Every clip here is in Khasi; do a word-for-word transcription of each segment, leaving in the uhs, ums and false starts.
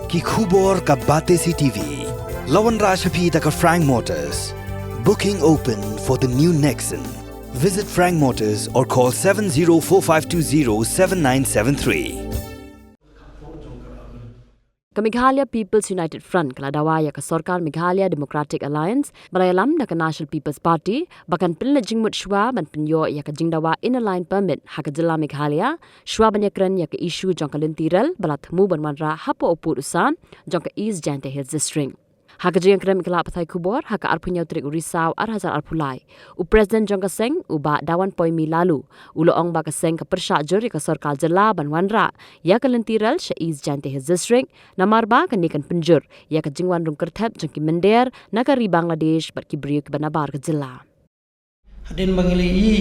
Ki khubor ka Batesi T V. La wanrah sha phi da ka Frank Motors. Booking open for the new Nexon. Visit Frank Motors or call seven zero four five two zero seven nine seven three. Ka Meghalaya People's United Front ka la dawa ïa ka sorkar Meghalaya Democratic Alliance ba la ïalam da ka National People's Party ba kan pynleit jingmut shuwa ban pynïoh ïa ka jingdawa Inner Line Permit ha ka jylla Meghalaya shuwa ban ïakren ïa ka issue jong ka lynti rel ba la thmu ban wanrah hapoh u pud u sam jong ka East Jaintia Hills District. Ha ka jingïakren bad ki lad pathai khubor ha ka arphew hynñiew tarik u Risaw ar hajar arphew lai, u President jong ka seng, u Bah Dawanpoimi Laloo, u la ong ba ka seng ka pyrshah jur ïa ka sorkar jylla ban wanrah ïa ka lynti rel sha East Jaintia Hills District, namar ba kane kan pynjur ïa ka jingwan rung kyrthep jong ki mynder na ka ri Bangladesh bad ki briew kiba nabar ka jylla. Hadien ba ngi la ïohi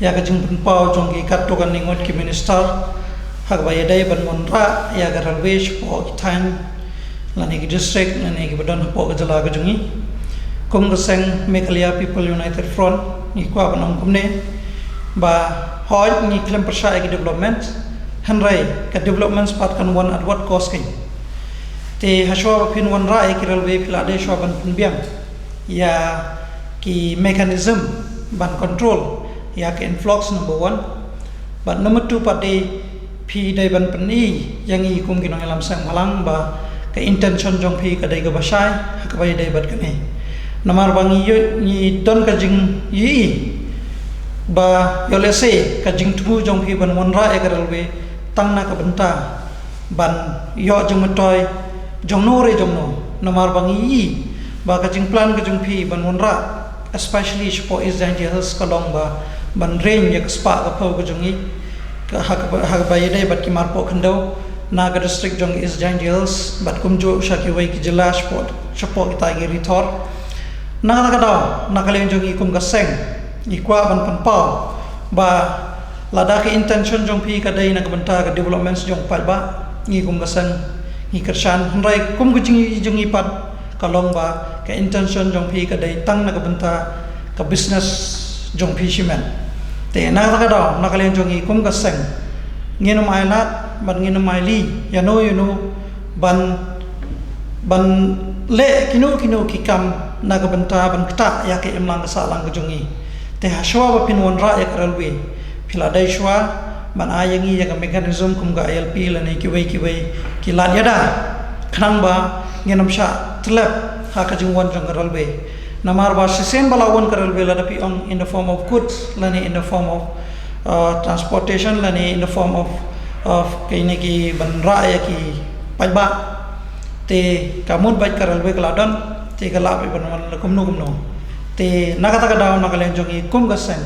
ïa ka jingpynpaw jong ki katto katne ngut ki minister ha kaba ïadei ban wanrah ïa ka railway shapoh ki thaiñ lane ki district lane kiba don hapoh ka jylla ka jong ngi. Kum ka seng Meghalaya People United Front ngi kwah ban ong kumne ba hooid ngi khlem pyrshah ïa ki development, hynrei ka development pat kan wan at what cost kein. Te hashwa ba phin wanrah ïa ki railway phi la dei shwa ban pynbiang ïa ki mechanism ban control ïa ka influx, number one. Bad number two pat de phi dei ban pyni ïa ngi kum ki nongïalam seng bhalang ba ka intention jong phi ka dei kaba shai ha kaba ïadei bad kane. Namar ba ngi ïoh, ngi don ka jingïohi ba ïoh lehse ka jingthmu jong phi ban wanrah ïa ka railway tang na ka bynta ban ïoh jingmyntoi jongno re jongno, namar ba ngi ïohi ba ka jingplan ka jong phi ban wanrah, especially shapoh East Jaintia Hills, ka long ba ban reng ïa ka spah ka phew ka jong ngi ha kaba ïadei bad ki marpoh khyndew na ka district jong East Jaintia Hills bad kumjuh sha kiwei ki jylla shapoh, shapoh kita ki ri thor. Na kata ka daw, na ka liang jong ngi kum ka seng ngi kwah ban pynpaw ba lada ka intention jong phi ka dei na ka bynta ka developments jong paidbah, ngi kum ka seng ngi kyrshan, hynrei kum ka jingïohi jong ngi pat ka long ba ka intention jong phi ka dei tang na ka bynta ka business jong phi shimet. Te na kata ka daw, na ka liang jong ngi kum ka seng ngin ym ailad bad ngin ym ailad ïano ïano ban, ban leh kino kino ki kam na ka bynta ban ktah ïa ka imlang ka sahlang ka jong ngi. Te hashwa ba phin wanrah ïa ka railway phi la dei shwa ban ai ïa ngi ïa ka mechanism kum ka I L P lane kiwei kiwei ki lad ïada, khnang ba ngin ym shah tlep ha ka jingwan jong ka railway. Namar ba shisien ba la wan ka railway, lada phi ong in the form of goods lane in the form of uh, transportation lane in the form of, of kine ki ban rah ïa ki paidbah, te ka mut ba ka railway ka la don, te ka lah ban wan la kumno kumno. Te na kata ka daw, na ka liang jong ngi kum ka seng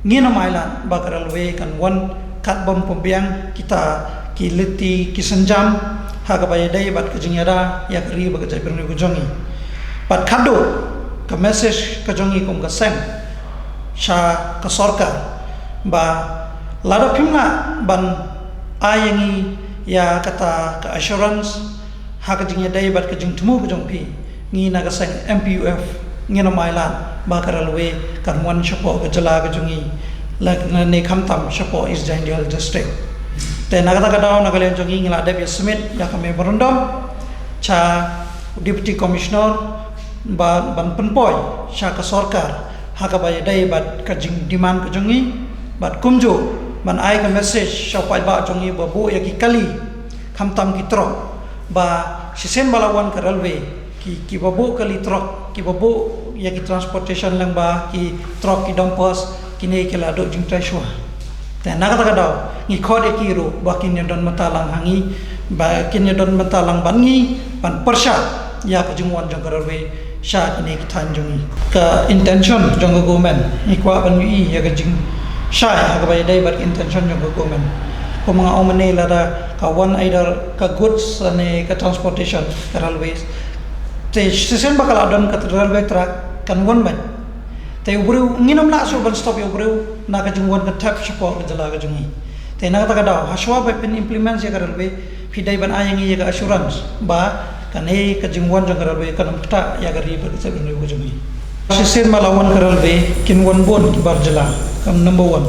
ngin ym ailad ba ka railway kan wan kat bym pynbiang kita ki lynti ki sienjam ha kaba ïadei bad ka jingïada ïa ka ri bad ka jaitbynriew ka jong ngi. Bad khadduh ka message ka jong ngi kum ka seng sha ka sorkar ba lada phim lah ban ai ïa ngi ïa kata ka assurance ha ka jingïadei bad ka jingthmu ka jong phi, ngi na ka seng M P U F ngin ym ailad ba ka railway kan wan shapoh ka jylla ka jong ngi lane khamtam shapoh East Jaintia Hills District. Te na kata ka daw, na ka liang jong ngi ngi la dep ïa submit ïa ka memorandum sha Deputy Commissioner ba ban pynpoi sha ka sorkar ha kaba ïadei bad ka jingdemand ka jong ngi, bad kumjuh ban ai ka message sha u paidbah jong ngi ba buh ïa ki kali khamtam ki trok, ba shisien ba la wan ka railway ki, kiba buh kali trok, kiba buh ïa ki transportation lyngba ki trok, ki dumpers, kine ki la duh jingtrei shuwa. Te na kata ka daw ngi khot ïa ki ruh ba kin ïa don bynta lang ha ngi, ba kin ïa don bynta lang bad ngi ban pyrshah ïa ka jingwan jong ka railway sha kine ki thaiñ jong ngi. Ka intention jong ka government, ngi kwah ban ïohi ïa ka jingshai ha kaba ïadei bad ka intention jong ka government. Kumba nga ong mynne, lada ka wan either ka goods lane ka transportation, ka railways, te shisien ba ka la don ka railway track kan wan beit. Te u briew, ngin ym lah shuh ban stop ïa u briew na ka jingwan ka thep shapoh ka jylla ka jong ngi. Te na kata ka daw, hashwa ba phin implement ïa ka railway, phi dei ban ai ïa ngi ïa ka assurance ba kane ka jingwan jong ka railway kan ym ktah ïa ka ri bad ka jaitbynriew ka jong ngi. Shisien ba la wan ka railway kin wan bun ki bar jylla, ka number one.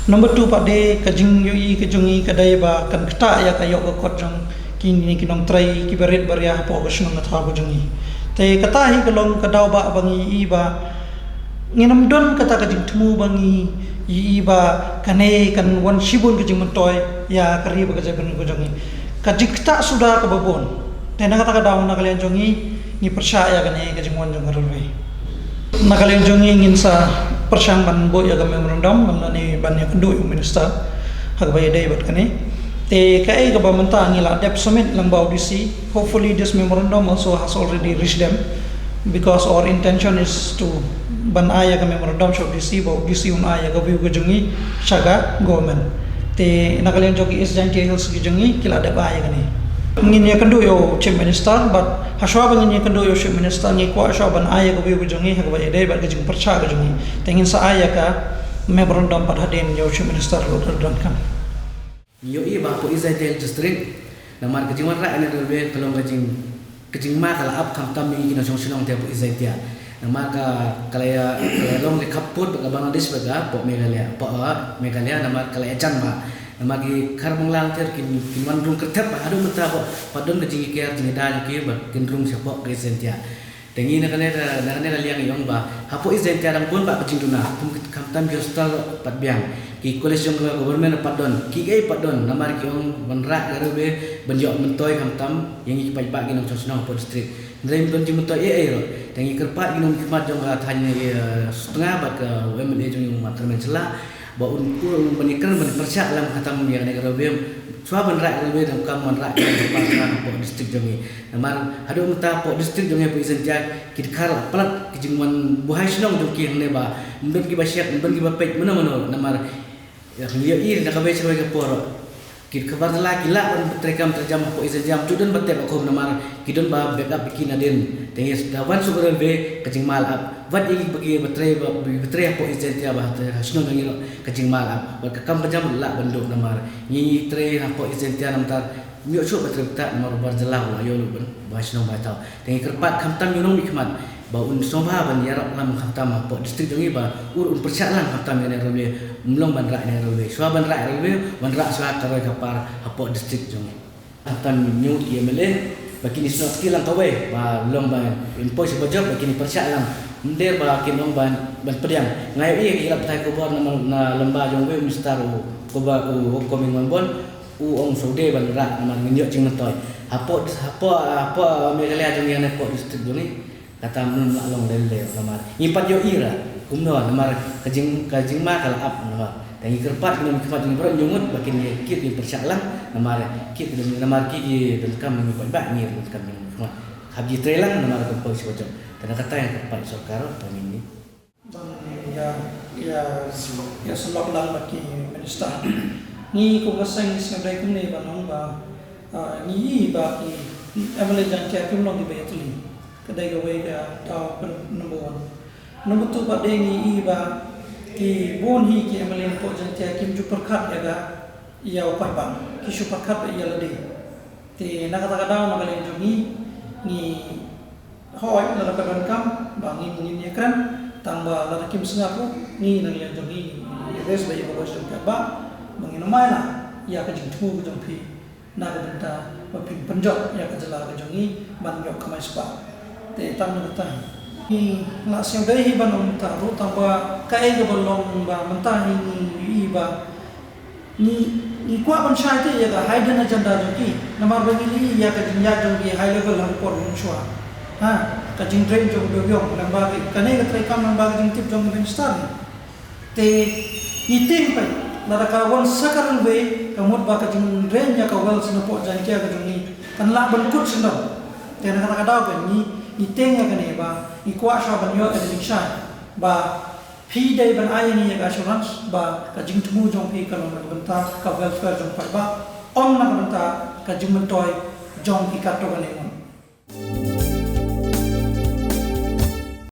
Number two pat de, ka jingïohi ka jong ngi ka dei ba kan ktah ïa ka ïoh ka kot jong Kine ki nongtrei kiba rit ba ria hapoh ka shnong ka thaw ka jong ngi. Te kata hi ka long ka daw ba ba ngi i ba ngin ym don kata ka jingthmu ba ngi i ba kane kan wan shibun ka jingmyntoi ïa ka ri bad ka jaitbynriew ka jong ngi. Ka jingktah suda kaba bun. Te na kata ka daw na ka liang jong ngi ngi pyrshah ïa kane ka jingwan jong ka railway. Na ka liang jong ngi ngin sa pyrshang ban buh ïa ka memorandum ban lane ban ïakynduh ïa u minister ha kaba ïadei bad kane. Te kaei kaba mynta ngi la dep submit lang bad u D C. Hopefully this memorandum also has already reached them, because our intention is to ban ai ïa ka memorandum sha u D C, bad u D C un ai ïa ka view ka jong ngi sha ka government. Te na ka liang jong ki East Jaintia Hills ki jong ngi ki la dep ai ïa kane. Ngin ïakynduh ïa u Chief Minister, bad hashwa ba ngin ïakynduh ïa u Chief Minister ngi kwah shwa ban ai ïa ka view ka jong ngi ha kaba ïadei bad ka jingpyrshah ka jong ngi. Te ngin sa ai ïa ka memorandum pat hadien ïa u Chief Minister ruh ka donkam. Ngi ïohi ba hapoh East Jaintia Hills District, namar ka jingwanrah ïa kane ka railway ka long ka jing ka jingma ka la ap khamtam ïa ngi ki nongshong shnong te hapoh East Jaintia. Namar ka ka la ïa ka la ïa long ka khappud bad ka Bangladesh bad ka hapoh Meghalaya, hapoh, ah, Meghalaya namar ka la ïa jan bha. Namar ki Khar Bangla te kin kin wan rung kyrthep bha haduh mynta bad pat don ka jingïaker jingïada ïa ki ba kin rung shapoh ka East Jaintia. Te ngi na kane ka na kane ka liang ngi ong ba hapoh East Jaintia dang bun bha ka jingduna, kum khamtam ki hospital pat biang, ki college jong ka government pat don, kiei kiei pat don, namar ki ong wanrah ka railway ban ïoh myntoi khamtam ïa ngi ki paidbah ki nongshong shnong hapoh district. Hynrei ym don jingmyntoi ei ei ruh. Te ngi kyrpad ïa ki nongmihkhmat jong ka thaiñ, eh, Sutnga bad ka, eh, M L A jong ngi u Bah Kyrmen Shylla ba un, un ban ïakren ban pyrshah lang khamtam ïa kane ka railway. Shuwa ban rah railway donkam wanrah ka railway hapoh district jong ngi. Namar haduh mynta hapoh district jong ngi hapoh East Jaintia ki dkhar la palat ki jingwan buhai shnong jong ki hangne ba ym don kiba shet, ym don kiba peit mano mano. Namar ïa ngi ïohi na kawei sha kawei ka por ki dkhar bar jylla ki lah ban trei kam trei jam hapoh East Jaintia, ym ju don ba tep ba khum namar ki don ba back up ïa ki nadien. Te ngi da wan shuh ka railway ka jingma la ap. Wat ïa ki ba ki ba trei ba, ba trei hapoh East Jaintia ba ha shnong jong ngi ruh ka jingma la ap. Bad ka kam ka jam lah ban duh namar ngi, ngi trei hapoh East Jaintia namar ym ïoh shuh ba trei beit namar u bar jylla u la ïoh lut ban ba shnong ba thaw. Te ngi kyrpad khamtam ïa u nongmihkhmat ba un sngewbha ban ïarap lang khamtam hapoh district jong ngi ba un, un pyrshah lang khamtam ïa kane ka railway, ym long ban rah ïa kane ka railway. Shuwa ban rah ïa ka railway, wanrah shuwa ka roi ka par hapoh district jong ngi. Khamtam ïa u M L A ba kin ïasnoh kti lang kawei ba long ba kin poi sha ba jop ba kin pyrshah lang. Ym dei ba kin long ban, ban pdiang. Nga ïohi ki la pathai khubor na, na lem bad jong u Minister u, u Bah, u, u Coming One Bon. U ong shuwa dei ban rah namar ngin ïoh jingmyntoi. Hapoh, hapoh, hapoh Meghalaya jong ngi ne hapoh district jong ngi. Kata mynta ym lah long lei lei namar ngi pat ïohi ruh kumno namar ka jing, ka jingma ka la ap namar. Te ngi kyrpad ïa ki nongmihkhmat jong ngi baroh, ngi ngut ba kin ïa kit ïa pyrshah lang namar kit, namar ki ki donkam ngi pat ba ngi donkam ngi ngut. Hap ji trei lang namar ka poi sha ba jop. Te na kata ngi kyrpad ïa sorkar ba ngin ïa, ïa, ïa sylloh lang bad ki minister. Ngi kum ka seng ngi sngewdei kumne ban ong ba, ah, ngi i ba ki M L A Jaintia kim long kiba ïatylli. Ka dei kawei ka daw ka number one. Number two pat de ngi i ba ki bun hi ki M L A hapoh Jaintia kim ju pyrkhat ïa ka, ïa u paidbah, ki shu pyrkhat ïa lade. Te na kata ka daw na ka liang jong ngi, ngi hoi lada ka donkam ba ngin, ngin ïakren, tang ba lada kim sngap ruh ngi na ka liang jong ngi ngi raise ba ïa ka voice jong ka ba, ba ngin ym ai la ïa ka jingthmu ka jong phi. Na ka bynta ba phin pynjot ïa ka jylla ka jong ngi ban ïoh kamai spah. Te tang na kata hi la sngewdei hi ban ong mynta ruh tang ba kaei kaba long ba mynta hi ngi i ba ngi, ngi kwah ban shai te ïa ka hidden agenda jong ki. Namar ba ngi i ïa ka jingïaid jong ki high level ha ka por mynshuwa. Ha, ka jingdrain jong ka Dewiong, namar kane ka treikam namar ka jingtip jong ka minister. Te ngi tieng pat lada ka wan sa ka railway ka mut ba ka jingdrain ïa ka wells napoh Jaintia ka jong ngi kan lah ban kut sngewdon. Te na kata ka daw pat ngi, ngi tieng ïa kane ba ngi kwah shuwa ban ïoh ïa ka jingshai ba phi dei ban ai ïa ngi ïa ka assurance ba ka jingthmu jong phi ka long na ka bynta ka welfare jong paidbah, ym na ka bynta ka jingmyntoi jong ki katto katne ngut.